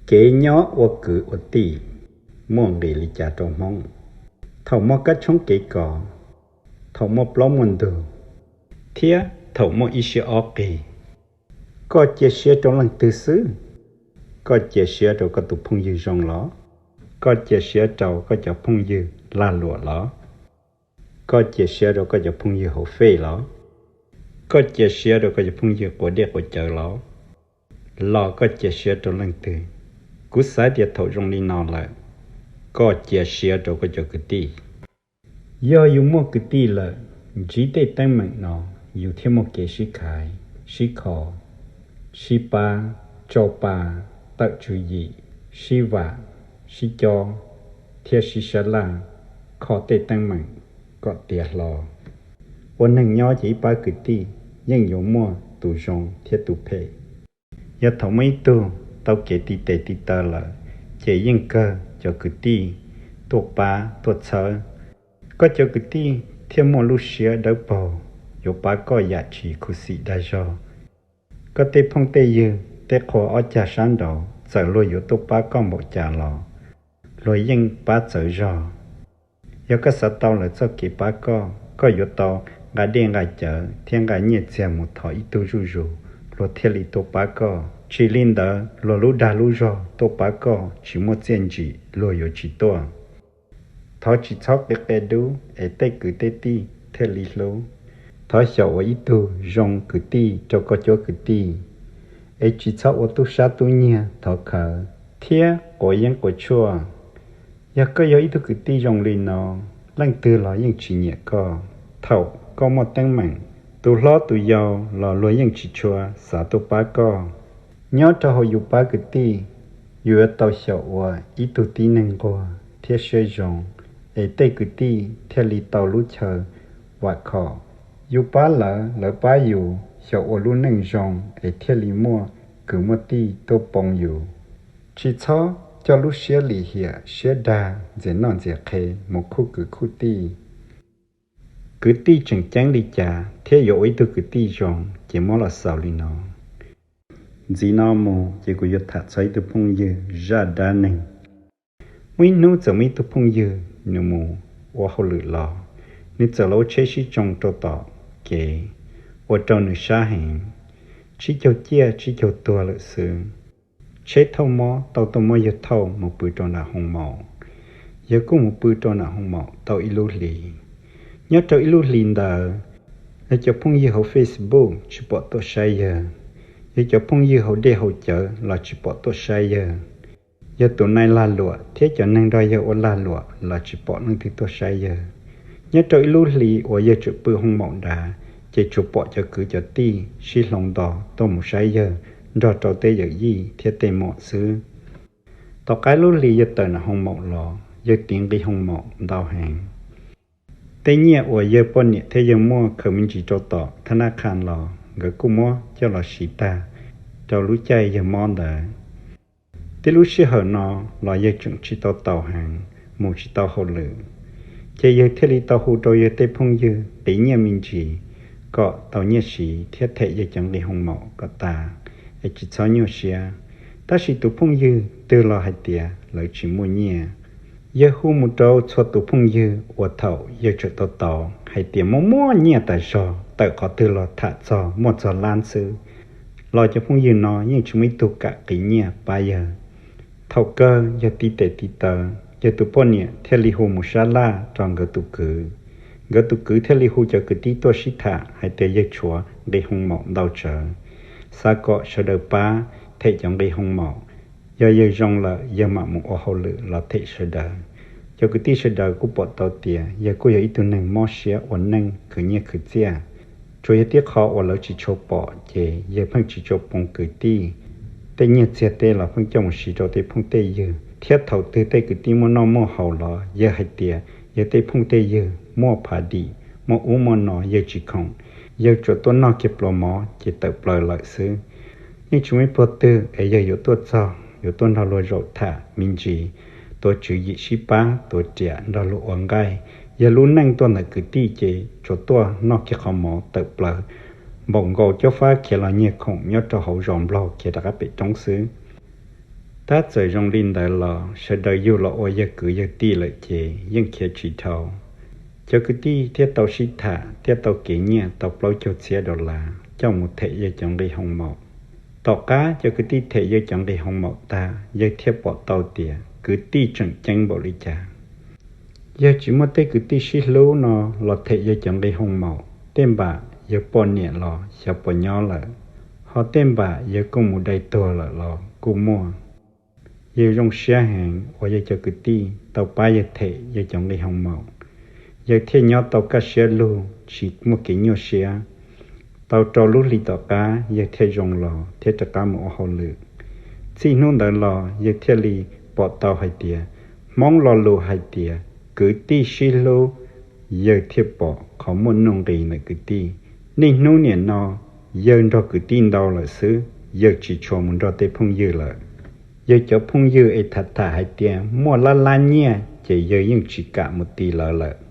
Kev nyob ua kwv ua tij muaj nqis li cas rau Hmoob? Thaum muaj kab tshoob kev kos, thaum muaj plaub muaj ntug, thiab thaum muaj ib siab ob qig, koj cia siab rau leej twg xwb? Koj cia siab rau koj tus phooj ywg zoo los? Koj cia siab rau koj cov phooj ywg lag luam los? Koj cia siab rau koj cov phooj ywg hauv fej los? Koj cia siab rau koj cov phooj ywg quav dej quav cawv los? Los koj cia siab rau leej twg? Kuv xav tias thaum zoo li no lawm, koj cia siab rau koj cov kwv tij. Yog yus muaj kwv tij lawm, ntsib tej teeb meem no, yus thiaj muaj kev sib khaiv, sib kho, sib pab, tso pa, tawm tswv yim, sib vam, sib cob, thiab sib sab laj, kho tej teeb meem kom tiav hlo. Ua neeg nyob ces ib pab kwv tij yeej yuav muaj tus zoo thiab tus phem. Yog thaum muaj ib tug tau kev tiv tes tiv taw lawm, ces yeej kawg cov kwv tij tuaj pab tuaj txhawb. Koj cov kwv tij thiaj muaj lub siab dawb paug, yuav pab koj yam tsis khuv xim dag zog. Koj tej phooj tej ywg tej qhua ob cag sab nraud, txawm luag yuav tuaj pab koj npaum cas los luag yeej pab txawv zog. Yog koj xav tau lawv txoj kev pab koj, koj yuav tau nqa dej nqa cawv thiab nqa nyiaj txiag mus thov ib tug zuj zus, luag thiaj li tuaj pab koj. Tsis li ntawd, luag lub dag lub zog tuaj pab koj tsis muaj txiaj ntsim, luag yuav tsis tuaj. Thov tsis txhob qia qia dub es tej kwv tej tij thiaj li hlub. Thov xyaum ua ib tug zoo kwv tij rau koj cuab kwv tij, es tsis txhob ua tub sab tub nyiag thov khawv thiab quav yeeb quav tshuaj. Yog koj yog ib tug kwv tij zoo li no, leej twg los yeej tsis nyiam koj. Thaum koj muaj teeb meem, tus hlob tus yau los luag yeej tsis tshua xav tuaj pab koj. Nyob rau hauv yus pab kwv tij, yus yuav tau xyaum ua ib tug tib neeg nquag thiab siab zoo, es tej kwv tij thiaj li tau lub chaw vam khom. Yus pab lawv, lawv pab yus, xyaum ua lub neej zoo es thiaj li muaj kwv muaj tij tuaj poob yus. Tsis txhob coj lub siab lim hiam siab dag ntxias noj ntxias qhe mus khuj kwv khuj tij. Kwv tij tseem ceeb li cas thiab yuav ua ib tug kwv tij zoo ces muab los xaus li no. Ntxiv no mus ces kuv yuav tham txog ib tug phooj ywg zaj dab neeg. Muaj ib hnub txawm muaj ib tug phooj ywg nws mus ua hauj lwm los, nws txawm los ua tsheb sib tsoo rau tom kev, ua rau nws sab heev, tsib caug ciaj tsib caug tuag lawm xwb. Tsheb thauj mob tau tuaj muab yawg thauj mus pw rau nram hoo maum. Yawg kuj mus pw rau nram hoo maum tau ib lub hlis. Nyob rau ib lub hlis ntawd, yawg cov phooj ywg hauv Facebook tsis pom tuaj saib yawg, yawg cov phooj ywg hauv dej hauv cawv los tsis pom tuaj saib yawg. Yog tus nai lag luam thiab cov neeg nrog yawg ua lag luam los tsis pom leej twg tuaj saib yawg. Nyob rau ib lub hlis uas yawg tseem pw hoo maum dav, ces tsuas pom cov kwv cov tij sib hloov nto tuaj mus saib yawg nrog rau tej yawm yij thiab tej muam xwb. Tom qab lub hlis yawg tawm nram hoo maum los, yawg tiv nqi hoo maum ntau heev. Tej nyiaj uas yawg poj niam thiab yawg muaj khaws me ntsis rau tom thab nab qha los nkawd kuj muab coj los siv tag rau lub caij yawg mob ntawd. Tib lub sij hawm no los yawg tseem tsis tau taus heev, mus tsis tau hauj lwm, ces yawg thiaj li tau hu rau yawg tej phooj ywg qiv nyiaj me ntsis kom tau nyiaj siv thiab them yawg cov nqi hoo maum kom tas, es tsis txhob nyuaj siab. Tab sis tus phooj ywg twg los hais tias lawv tsis muaj nyiaj. Yawg hu mus rau txhua tus phooj ywg uas thaum yawg tseem tau taus hais tias muaj muaj nyiaj tas zog, tawm qhov twg los tham txog muaj txog lab xwb, los cov phooj ywg no yeej tsis muaj ib tug kam qiv nyiaj pab yawg. Thaum kawg yawg tiv tes tiv taw, yawg tus poj niam thiaj li hu mus sab laj rau nkawd tus kwv. Nkawd tus kwv thiaj li hu cov kwv tij tuaj sib tham hais tias yawg tshuav nqi hoo maum ntau tsawv, xav kom sawv daws pab them cov nqi hoo maum. Yog yawg zoo lawm yawg mam mus ua hauj lwm los them sawv daws. Cov kwv tij sawv daws kuj pom tau tias yawg kuj yog ib tug neeg mob siab ua neej khwv nyiaj khwv txiaj. Tsuas yog tib qho uas lawv tsis tshua pom ces yawg pheej tsis tshua poob kwv tij. Tej nyiaj txiag tej los pheej coj mus siv rau tej phooj tej ywg, thiab thaum twg tej kwv tij muaj noj muaj haus los yawg hais tias yawg tej phooj tej ywg muaj phav dim, muaj ub muaj no yawg tsis khoom, yawg tsuas tuaj noj kiag pluas mov ces tawm plaws lawm xwb. Yeej tsis muaj ib pluag twg es yawg yuav tuaj txog, yuav tuaj nrog luag zaum tham me ntsis, tuav tswv yim sib pab, tuav riam nrog luag ua nqaij. Yawg lub neej tuaj ntawm kwv tij ces tsuas tuaj noj kiag qhov mov tawm plaws, npaum nkaus cob fab khiav los nyiag khoom nyob rau hauv zos nplaug khiav rov qab pem roob xwb. Tab txawm zoo li ntawd los sawv daws yug los ua yawg kwv yawg tij lawm ces yeej khiav tsis dhau. Cov kwv tij thiaj tau sib tham thiaj tau kev nyiaj tau plaub caug txhiab dollar coj mus them yawg cov nqi hoo maum. Tom qab cov kwv tij them yawg cov nqi hoo maum tag, yawg thiaj pom tau tias kwv tij tseem ceeb npaum li cas. Yawg tsis muaj tej kwv tij sib hlub no los them yawg cov nqi hoo maum, tej npam yawg poj niam los xyov puas nyob lawm, ho tej npam yawg kuj mus dai tuag lawm los kuj muaj. Yawg zoo siab heev uas yawg cov kwv tij tau pab yawg them yawg cov nqi hoo maum, yawg thiaj nyob tau kaj siab lug tsis muaj kev nyuaj siab. Tau rau lub hli tom qab yawg thiaj zoo los thiab rov qab mus ua hauj lwm. Txij hnub ntawd los yawg thiaj li pom tau hais tias Hmoob lo lus hais tias kwv tij sib hlub, yawg thiaj pom qhov muaj nuj nqis ntawm kwv tij. Niaj hnub nim no yawg nrog kwv tij ntau lawm xwb, yawg tsis tshua mus nrog tej phooj ywg lawm. Yawg cov phooj ywg es tham tham hais tias muaj lab lab nyiaj ces yawg yeej tsis kam mus ti lawv lawm.